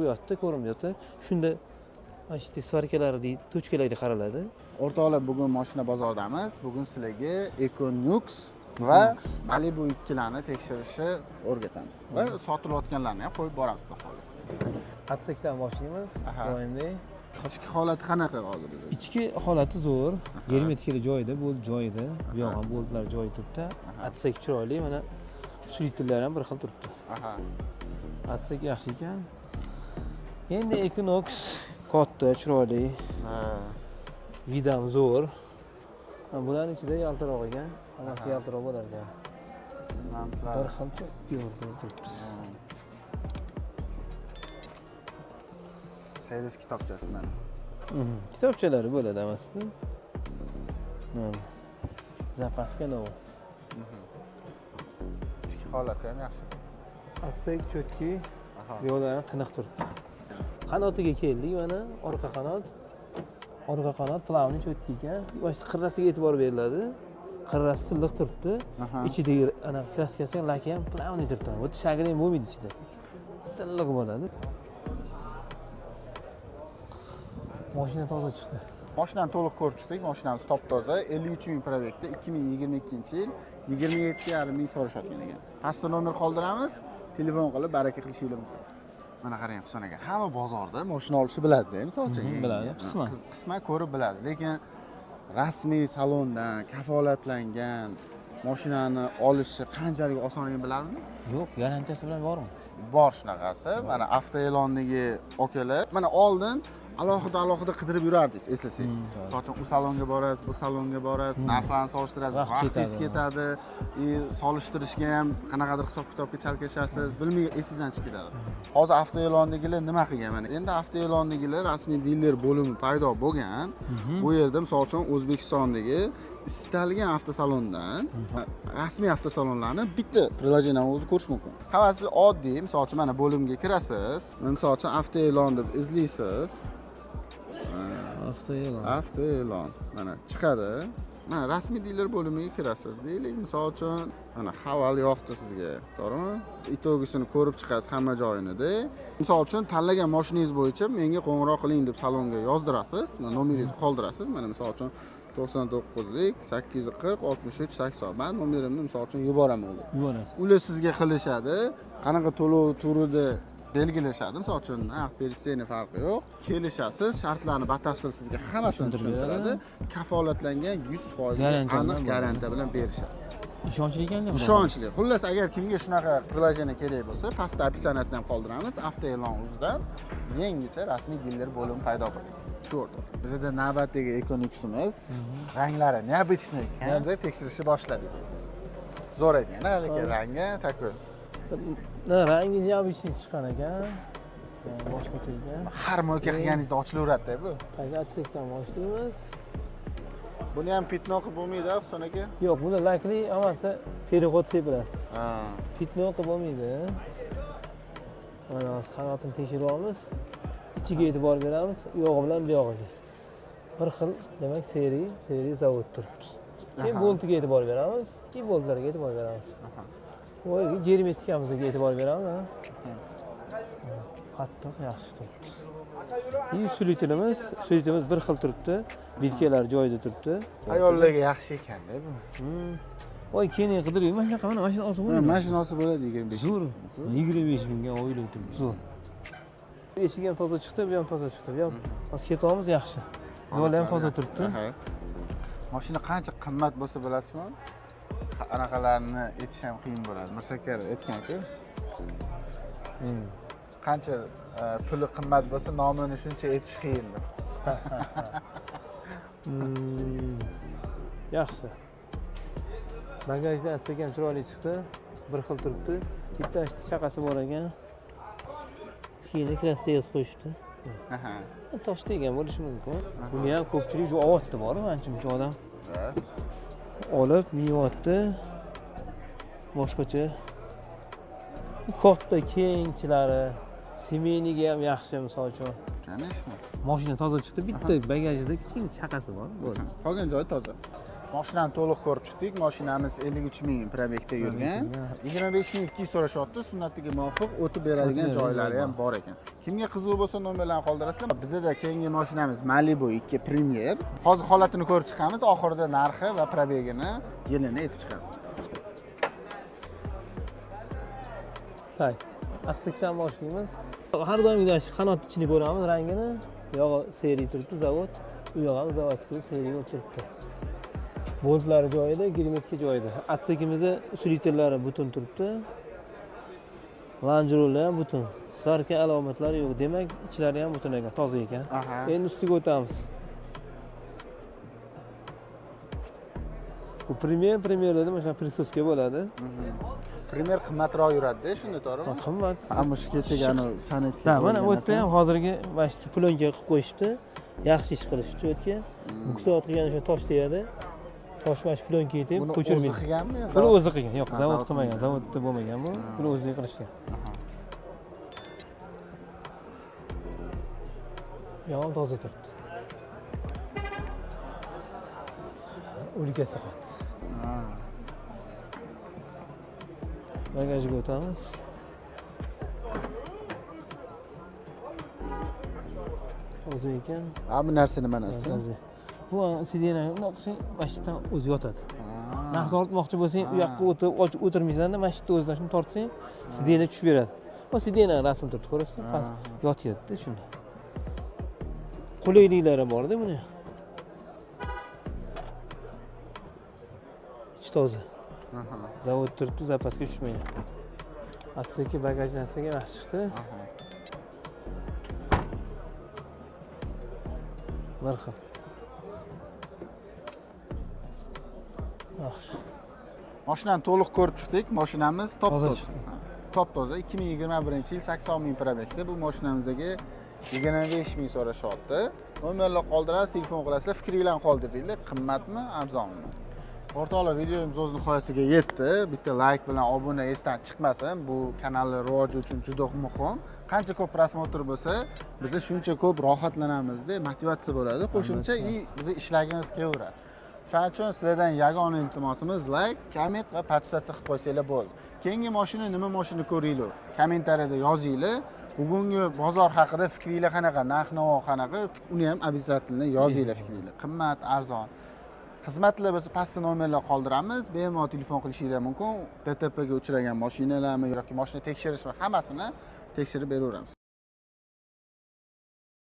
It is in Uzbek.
Bu yoqda ko'rinmayapti. Shunda mana shu сварка lari deydi, точка larga qaraladi. O'rtoqlar, bugun mashina bozoridamiz. Bugun sizlarga Equinox va Malibu 2larni tekshirishni o'rgatamiz. Va sotilayotganlarni ham qo'yib boramiz, xudo xohlasa. Отсек dan boshlaymiz doimdek. Ichki holati qanaqa hozir bizda? Ichki holati zo'r. Герметик lar joyida, bolt joyida. Bu yoq ham boltlar joyida turibdi. Отсек chiroyli, mana усилитель lar ham bir xil turibdi. Отсек yaxshi ekan. Endi Equinox katta, chiroyli, вид ham zo'r. Ha, bularning ichida yaltiroq ekan. Hammasi yaltiroq bo'lar ekan. Lamplar. Bir xil cho'kka turibmiz. Servis kitobchasi mana. Kitobchalari bo'ladi hammasida. Mana. Запаска новый. Ichki holati ham yaxshi. Отсек чёткий, bu yoqlar ham tiniq turibdi. Qanotiga keldik mana, orqa qanot. Orqa qanot плавный чёткий ekan. Mana shu qirrasiga e'tibor beriladi. Qirrasi silliq turibdi. Ichidagi ana краска si ham, laki ham плавный turibdi. Bu шагрень ham bo'lmaydi ichida. Silliq bo'ladi. Mashina toza chiqdi. Mashinani to'liq ko'rib chiqdik. Mashinamiz top-toza, 53 ming пробег da, 2022-yil 27,5 ming so'rashayotgan ekan. Pastda nomer qoldiramiz, telefon qilib baraka qilishingiz mumkin. Mana qarang, Husan aka, hamma bozorda mashina olishni biladi-da, misol uchun. Biladi, qisman. Qisman ko'rib biladi, lekin rasmiy salondan kafolatlangan mashinani olishi qanchalik osonligini bilarmisiz? Yo'q, garantiyasi bilan bormi? Bor shunaqasi. Mana avtoelondagi akalar, mana oldin alohida alohida qidirib yurardingiz, eslasangiz. Misol uchun u salonga borasiz, bu salonga borasiz, narxlarni solishtirasiz, Vaqt vaqtingiz ketadi. ketadi, и solishtirishga ham qanaqadir hisob-kitobga chalkashasiz, bilmay esingizdan chiqib ketadi. Hozir avtoelondagilar nima qilgan mana? Endi avtoelondagilar rasmiy diler bo'limi paydo bo'lgan. Bu yerda misol uchun O'zbekistondagi istalgan avtosalondan rasmiy avtosalonlarni bitta приложение o'zi ko'rish mumkin. Hammasi oddiy, misol uchun mana bo'limga kirasiz, misol uchun avtoelon deb izlaysiz. Avtoelon. Avtoelon mana chiqadi. Mana rasmiy diler bo'limiga kirasiz. Deylik, misol uchun mana Haval yoqdi sizga, to'g'rimi? Итог isini ko'rib chiqasiz hamma joyini-da. Misol uchun tanlagan mashinangiz bo'yicha menga qo'ng'iroq qiling deb salonga yozdirasiz, mana nomeringizni qoldirasiz. Mana misol uchun 99lik 840 63 80. Men nomerimni misol uchun yuboraman ularga. Yuborasiz. Ular sizga qilishadi, qanaqa to'lov turida belgilashadi. Misol uchun naqd berishni farqi yo'q. Kelishasiz, shartlarni batafsil sizga hammasini Tushuntirib tushuntiradi. beradi. Kafolatlangan 100% Garantiya aniq bilan garantiya bilan berishadi. Ishonchli ekanda. Ishonchli. Xullas, agar kimga shunaqa приложение kerak bo'lsa, pastda описание sini ham qoldiramiz. Avtoelon uzidan yangicha rasmiy diler bo'limi paydo bo'lgan. Shu o'rtada. Bizda navbatdagi Equinoximiz ranglari необычный ekan. Biz tekshirishni boshladik. Zo'r ekan, lekin rangi такой. Na, rangi необычный chiqqan ekan. Yani boshqacha ekan. Har мойка qilganingizda ochilaveradi-da bu. Qaysi отсек dan boshlaymiz? Buni ham пятно qilib bo'lmaydi, Husan aka? Yo'q, buni lakli hammasi переход tepiladi. Пятно qilib bo'lmaydi. Mana hozir qanotini tekshiryapmiz. Ichiga e'tibor beramiz, u yog'i bilan bu yog'iga. Bir xil, demak, seri zavod turibdi. Keyin boltiga e'tibor beramiz, keyin boltlarga e'tibor beramiz. Voy, герметика mizga e'tibor beramiz, ha. Qattiq yaxshi turibdi. И усилитель imiz bir xil turibdi. Вилка lar joyida turibdi. Ayollarga yaxshi ekanda bu. Voy, keyin qidirib, mana shunaqa mana mashina olsa bo'ladi. Mana shuni olsa bo'ladi 25. Zo'r. 25 mingga o'ylab turibdi. Zo'r. Eshigi ham toza chiqdi, bu ham toza chiqdi. Bu ham hozir ketyapmiz yaxshi. Yo'li ham toza turibdi. Mashina qancha qimmat bo'lsa bilasizmi? Anaqalarni aytish ham qiyin bo'ladi. Mirshakar aytgan-ku. Qancha puli qimmat bo'lsa, nomini shuncha aytish qiyin deb. Yaxshi. Bagajdan отсек ham chiroyli chiqdi. Bir xil turibdi. Bitta ishda chaqasi bor ekan. Kichkina краска yozib qo'yishibdi. Tosh tegan bo'lishi mumkin. Buni ham ko'pchilik shu olyapti bormi, ancha-muncha odam olib minyapti. Boshqacha katta kengchilari, семейный ga ham yaxshi misol uchun. Конечно. Mashina toza chiqdi, bitta bagajida kichkina chaqasi bor. Bo'ldi. Qolgan joyi toza. Mashinani to'liq ko'rib chiqdik. Mashinamiz 53 ming пробег da yurgan. 25 200 so'rashyapti. Sunnatiga muvofiq o'tib beradigan O'tib beradigan joylari joyi ham bor ekan. Kimga qiziq bo'lsa, nomerlarni qoldirasizlar. Bizda keyingi mashinamiz Malibu 2 Premier. Hozir holatini ko'rib chiqamiz. Oxirida narxi va пробег ini, yilini aytib chiqamiz. Так, отсек dan boshlaymiz. Har doimgiday shu qanot ichini ko'ramiz, rangini. Bu yog'i серый turibdi, zavod. U yog'i ham заводской серый bo'lib turibdi. Boltlari joyida, герметика joyida. Отсек imizda усилитель lari butun turibdi. Lonjeronlar ham butun. Сварка alomatlari yo'q. Demak, ichlari ham butun ekan, toza ekan. Endi ustiga o'tamiz. Bu Premier, Premierlarda mana shunaqa присоска bo'ladi. Premier qimmatroq yuradi-da, shunda, to'g'rimi? Qimmat. Ammo shu kechagi anavi san'atga Ha, mana bu yerda ham hozirgi mana shu plyonka qilib qo'yishibdi. Yaxshi ish qilishibdi u yerga. Buksovat qilgan uchun tosh tegadi. Tosh mana shu plyonka yetib Buni o'zi ko'chirmaydi. qilganmi? Buni o'zi qilgan. Yo'q, Ha, zavod zavod qilmagan. qilmagan. Zavodda bo'lmagan bu. Buni o'zi qilishgan. Bu ham toza turibdi. O'likasi qotdi. Bagajga o'tamiz. Toza ekan. Ha, bu narsa nima narsa? Toza. Bu сиденье bundoq qilsang, mana shu yerdan o'zi yotadi. Narsa ortmoqchi bo'lsang, u yoqqa o'tib o'tirmaysan-da, mana shu yerda o'zidan shuni tortsang, сиденье tushib beradi. Bu сиденье rasm turibdi, ko'rasizmi? Past yotyapti shunda. Qulayliklari bor-da buni. Ichi toza. Zavod turibdi, запаска tushmagan. Отсеки, bagajni отсеки yaxshi chiqdi. Bir xil. Yaxshi. Mashinani to'liq ko'rib chiqdik. Mashinamiz top Toza toza. chiqdi. Top toza. 2021 yil 80 ming пробег da bu mashinamizga 25 ming so'rashyapti. Nomerlar qoldirasiz, telefon qilasizlar, fikringlarni qoldiringlar. Qimmatmi, arzonmi? O'rtoqlar, videomiz o'z nihoyasiga yetdi. Bitta like bilan obuna esdan chiqmasin. Bu kanalni rivoji uchun juda muhim. Qancha ko'p просмотр bo'lsa, biz shuncha ko'p rohatlanamizda, motivatsiya bo'ladi. Qo'shimcha и bizni ishlagimiz kelaveradi. Shuning uchun sizlardan yagona iltimosimiz like, коммент va подписаться qilib qo'ysanglar bo'ldi. Keyingi mashina nima mashina ko'ringlar, kommentariyada yozinglar. Bugungi bozor haqida fikringlar qanaqa, narx-navo qanaqa, uni ham обязательно yozinglar fikringlar. Qimmat, arzon. Xizmatlar bo'lsa, pastda nomerlar qoldiramiz. Bemalol telefon qilishinglar mumkin. ДТП ga uchragan mashinalarmi yoki mashina tekshirishmi, hammasini tekshirib beraveramiz.